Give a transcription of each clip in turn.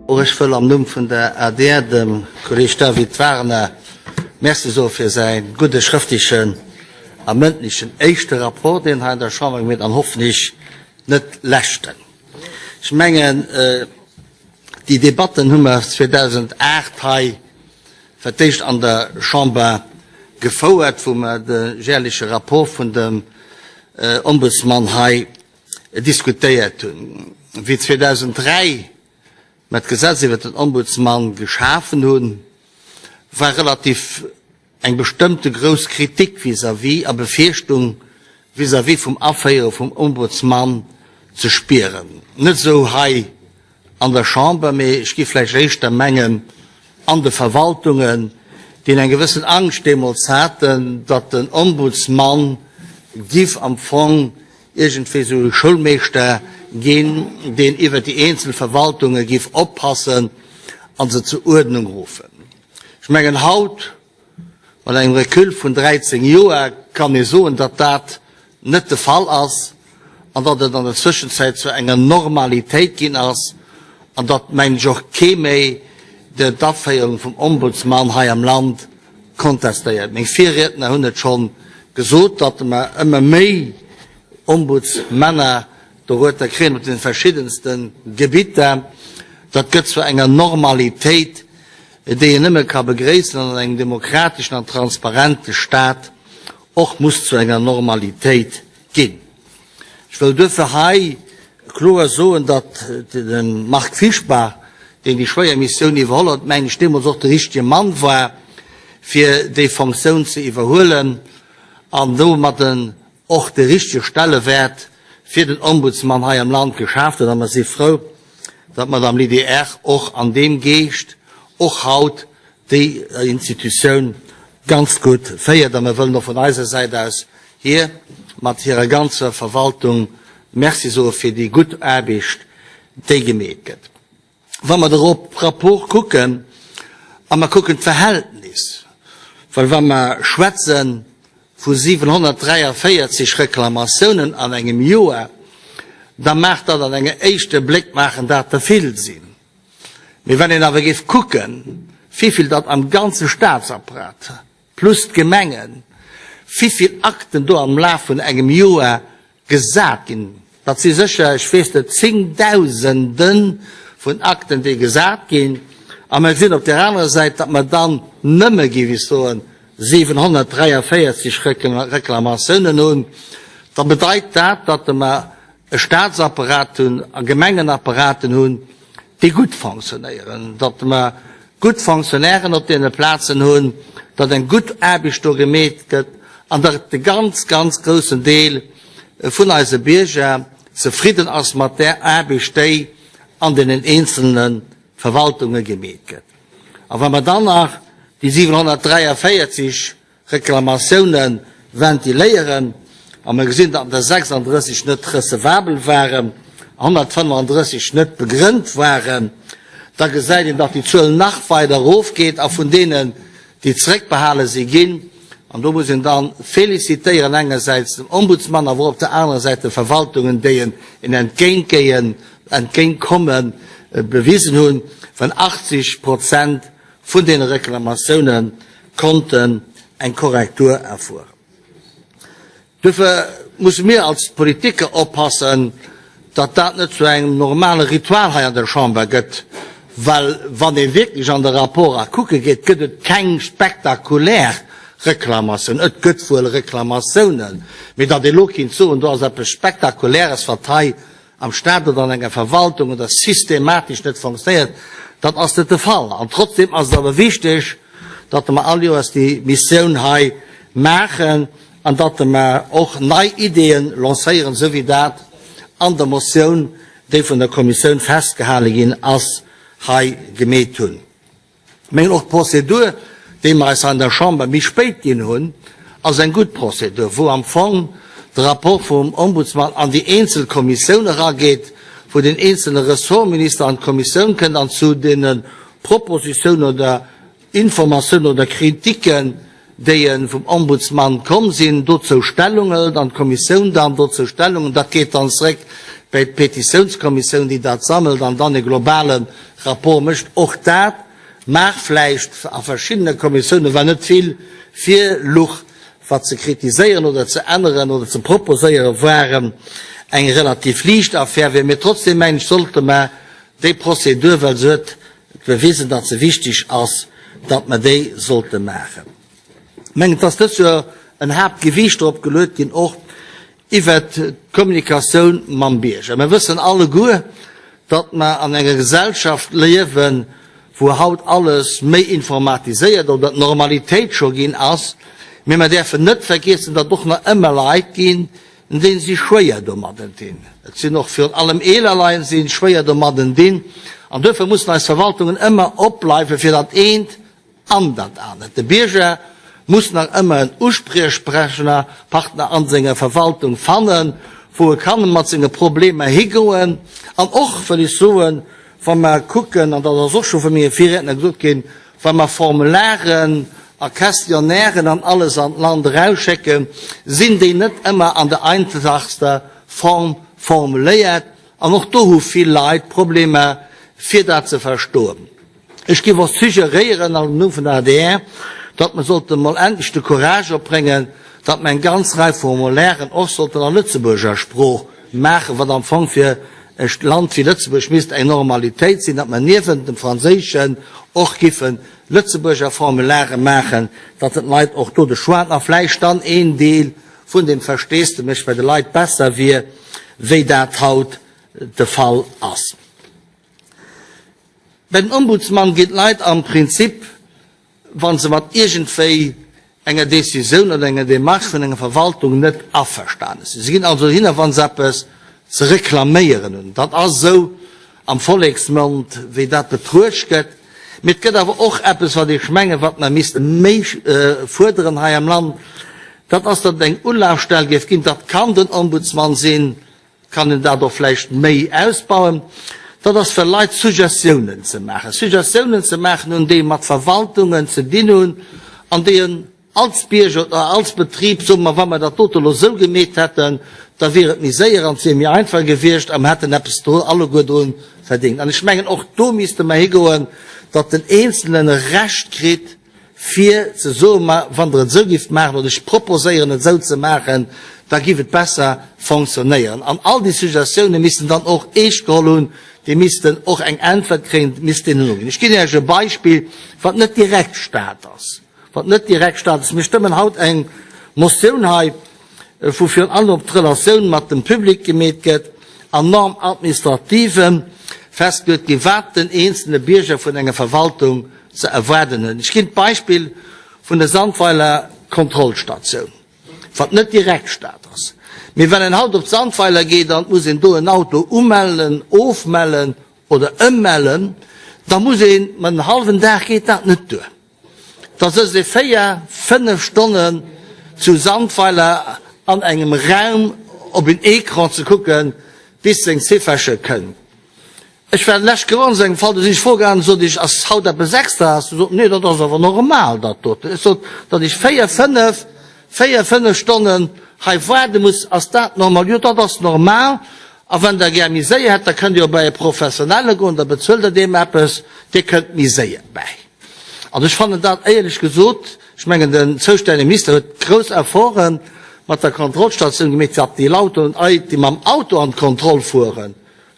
Och ech wëll am Numm vun der adr dem Kolleeg David Wagner Merci soe fir säi gudde schrëftlechen a mëndlechen éischte Rapport, deen hei an der Chamber gemeet an hoffentlich net leschten. Ech mengen, déi Debatten hu mer 2008 hei fir d'éischt an der Chamber gefouert, wou mer de jährleche Rapport vun dem Ombudsman hei diskutéiert hunn. Wéi 2003 mer d'Gesetz iwwert den Ombudsman geschafen hunn, war relativ eng bestëmmte grouss Kritik vis-à-vis a Befierchtung vis-à-vis vum Aféiere vum Ombudsman ze spieren. Net esou hei an der Chamber, mee ech gi vläicht éischter mengen an de Verwaltungen, déi eng gewëssen Angscht deemools haten, datt den Ombudsman giff am Fong iergendwéi esou e Schoulmeeschter ginn, deen iwwert déi eenzel Verwaltunge giff oppassen a se zur Uerdnung ruffen. Ech mengen, haut, mat engem Recul vun 13 Joer, kann ee soen, datt dat net de Fall ass an datt et an der Zwëschenzäit zu enger Normalitéit ginn ass an datt, mengen ech, och kee méi d'Aféierung vum Ombudsman hei am Land kontestéiert. Meng Virriedner hunn et scho gesot, datt mer ëmmer méi Ombudsmänner dorueter kréien op de verschiddenste Gebitter. Dat gëtt zu enger Normalitéit, déi een nëmme ka begréissen an an engem demokrateschen an transparente Staat och muss zu enger Normalitéit ginn. Ech wëll duerfir hei kloer soen, datt de Marc Fischbach, deen déi schwéier Missioun iwwerholl huet, mengen ech, deemools och de richtege Mann war, fir déi Fonctioun ze iwwerhuelen an domadden och de richtege Stellewäert fir den Ombudsmann hei am Land geschaaft huet. A mer si frou, datt d'Madame Lydie Err och an deem Geescht och haut déi Institutioun ganz gutt féiert. A mer wëllen och vun eiser Säit aus hir mat hirer ganzer Verwaltung Merci soe fir déi gutt Aarbecht, déi gemeet gëtt. Wa mer de Rapport kucken a mer kucken d'Verhältnis, well wa mer schwätze vu 743 Reklamatiounen an engem Joer, da mag dat an engem éischte Bléck maachen dat der vill sinn. Mee wann een awer géif kucken, wivill dat am ganze Statsapparat plus d'Gemengen, wivill Akten do am Laf vun engem Joer gesat ginn, dat si sécher, ech weess net, Zéngdausende vun Akten, déi gesat ginn, a mer gesinn op där anerer Säit, datt mer dann nëmme, géif ech soen, 743 Reklamatiounen hunn, da bedeit dat, datt mer e Statsapparat hunn a Gemengenapparaten hunn, déi gutt fonctionnéieren, datt mer gutt Fonctionnairen op deene Plazen hunn, datt eng gutt Aarbecht do gemeet gëtt an datt de ganz, ganz groussen Deel vun eise Bierger zefridden ass mat där Aarbecht, déi an deenen eenzelne Verwaltunge gemeet gëtt. A wa mer dann nach déi 743 Reklamatioune ventiléieren a mer gesinn, datt der 36 net recevabel waren, 135 net begrënnt waren, da gesäit een, datt déi Zuel nach weider erofgeet a vun deenen, déi zeréckbehale si ginn, an do muss een da félicitéieren engersäits dem Ombudsman, awer och op der anerer Säit de Verwaltungen, déi en Entgéintgéien, Entgéintkomme bewisen hunn, well 80 Prozent vun deene Reklamatioune konnten eng Korrektur erfueren. Duerfir musse mir als Politiker oppassen, datt dat net zu engem normale Ritual hei an der Chamber gëtt, well wann ee wierklech an de Rapport a kucke geet, gëtt et keng spektakulär Reklamatioun. Et gëtt wuel Reklamatiounen, mee datt ee elo kinnt soen, do ass eppes Spektakuläres, wat hei am Staat oder an enger Verwaltung oder systematesch net fonctionnéiert, dat ass net de Fall. An trotzdem ass et awer wichteg, datt mer all Joers déi Missioun hei maachen an datt mer och nei Ideeën lancéieren, esou wéi dat an der Motioun, déi vun der Kommissioun festgehale ginn ass, hei gemeet hunn. Mengen och d'Prozedur, déi mer eis hei an der Chamber méi spéit ginn hunn, ass eng gutt Prozedur, wou am Fong de Rapport vum Ombudsman an déi eenzel Kommissioun erageet, wou den eenzelne Ressortminister an d'Kommissioun kënnt an zu deene Propositionen oder Informatiounen oder Kritiken. déi vum Ombudsman komm sinn, dozou Stellung hëlt an d'Kommissioun dann dozou Stellung, dat geet dann zréck bei d'Petitiounskommissioun, déi dat sammelt an dann e globale Rapport mécht. Och dat mag vläicht a verschiddene Kommissiounen, war net vill virluch, wat ze kritiséieren oder ze änneren oder ze proposéiere waren, eng relativ liicht Affär wier. Mee trotzdem, mengen ech, sollte mer déi Prozedur, well se huet bewisen, datt se wichteg ass, datt mer déi sollte maachen. Ech mengen, et ass dës Joer en Haaptgewiicht drop geluet ginn, och iwwert d'Kommunikatioun mam Bierger. Mer wëssen alleguer, datt mer an enger Gesellschaft liewen, wou haut alles méi informatiséiert oder d'Normalitéit scho ginn ass, mee mer däerfen net vergiessen, datt och nach ëmmer Leit ginn, déi si schwéier domadden dinn. Et sinn och virun allem eeler Leit, déi si schwéier domadden dinn. An duerfir mussen eis Verwaltungen ëmmer opbleiwen, fir dat eent an dat anert. De Bierger muss nach ëmmer en Uspriechpartner Partner an senger Verwaltung fannen, wou e kann mat senge Problemer higoen. An och, wëll ech soen, wa mer kucken, an dat ass och scho vu menge Virriedner gesot ginn, wa mer Formularen a Questionnairen an alles an d'Land erausschécken, sinn déi net ëmmer an der einfachster Form formuléiert. An och do hu vill Leit Problemer, fir dat ze verstoen. Ech géif och suggeréieren, am Numm vun der adr, datt mer sollte mol endlech de Courage opbréngen, datt mer eng ganz Rei Formulairen och sollten a Lëtzebuurger Sprooch maachen, wat am Fong fir e Land wéi Lëtzebuerg misst eng Normalitéit sinn, datt mer niewent dem Franséischen och giffe Lëtzebuurger Formulare maachen, datt den Leit och do de Choix a vläicht dann een Deel vun dem Versteesdemech bei de Leit besser wier, wéi dat haut de Fall ass. Bei den Ombudsman ginn d'Leit am Prinzip, wa se mat iergendwéi enger Décisioun oder enger Démarche vun enger Verwaltung net averstane sinn. Se ginn also dohinner, wa se eppes ze reklaméieren hunn. Dat ass esou am Volleksmond, wéi dat betruecht gëtt. Mee et gëtt awer och eppes, wat ech mengen, wat mer misste méi fuerderen hei am Land, dat ass, datt et eng Ulafstell géif ginn, dat kann den Ombudsman sinn, kann een dat och vläicht méi ausbauen, dat ass fir Leit Suggestiounen ze maachen, Suggestiounen ze maachen hunn, déi mat Verwaltungen ze dinn hunn an déi en als Bierger oder als Betrib, soe mer, wa mer dat dote elo esou gemeet hätten, da wier et méi séier an et wier méi einfach gewiescht a mer hätten eppes dru alleguer drun verdéngt. An ech mengen, och do misste mer higoen, datt den Eenzelnen e Recht kritt, fir ze soen, ma wann Der et esou gifft maachen, oder ech proposéieren et esou ze maachen, da giff et besser fonctionnéieren. An all déi Suggestiounen missten dann och eescht geholl hunn, déi missten och eng Äntwert kréien, misst deenen noginn. Ech ginn Iech e Beispill, wat net direkt Stat ass, wat net direkt Stat ass. Mir stëmmen haut eng Motioun hei, wou virun allem op d'Relatioun mat dem Public gemeet gëtt an Normes administratives festgeluet ginn, wat den eenzelne Bierger vun enger Verwaltung ze erwaarden hunn. Ech ginn d'Beispill vun der Sandweiler Kontrollstatioun, wat net direkt Stad ass, mee wann een haut op Sandweiler geet an et muss een do en Auto umellen, ofmellen oder ëmmellen, da muss een, mat en hallwen Dag geet dat net duer, da sëtzt ee 4, 5 Stonnen zu Sandweiler an engem Raum op een Ecran ze kucken, bis seng Zifferche kënnt. Ech war d'lescht Kéier och an esou engem Fall, do sinn ech vorgaangen, sot ech, ass haut eppes extra? Ass sot, nee, dat ass awer normal dat doten. Ech sot, datt ech 4, 5, 4, 5 Stonnen hei waarde muss, ass dat normal? Jo, dat ass normal. A wann Der gär méi séier hätt, da kënnt Dir och bei e Professionelle goen, da bezuelt Der deem eppes, dee kënnt méi séier bäi. An ech fannen dat éierlech gesot, ech mengen den zoustännege Minister huet grouss Efforte mat der Kontrollstatioun gemeet, datt déi Lautoen, déi mam Auto an d'Kontroll fueren,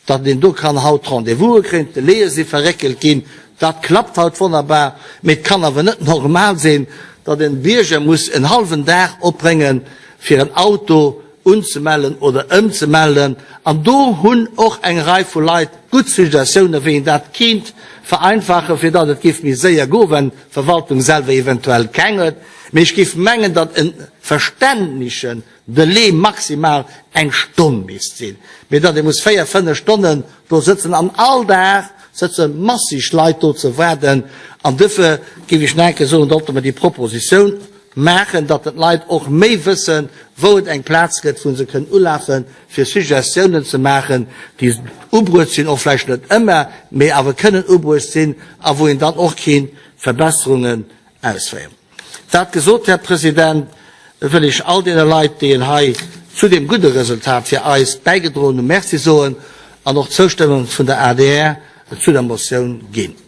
Datt een do kann haut Rendez-vouse kréien, d'Délaië si verréckelt ginn, dat klappt haut wonnerbar, mee et kann awer net normal sinn, datt en Bierger muss en hallwen Dag opbréngen, fir en Auto unzemellen oder ëmzemellen. An do hunn och eng Rei vu Leit gutt Suggestiounen, wéi een dat kéint vereinfachen, fir datt et géif méi séier goen, wenn d'Verwaltung selwer eventuell keng huet. Mee ech géif mengen, datt e verständnechen Delai maximal eng Stonn misst sinn, mee datt ee muss 4, 5 Stonnen do sëtzen an all Dag sëtze massig Leit do ze waarden. An duerfir géif ech nach eng Kéier soen, sollte mer déi Propositioun maachen, datt d'Leit och méi wëssen, wou et eng Plaz gëtt, wou se kënnen ulafen, fir Suggestiounen ze maachen, déi ubruecht sinn, och vläicht net ëmmer, mee awer kënnen ubruecht sinn a wou een dann och kéint Verbesserungen ausféieren. Dat gesot, Här President, wëll ech all deene Leit, déi en hei zu deem gudde Resultat fir eis bäigedroen hunn, Merci soen an och d'Zoustëmmung vun der adr zu der Motioun ginn.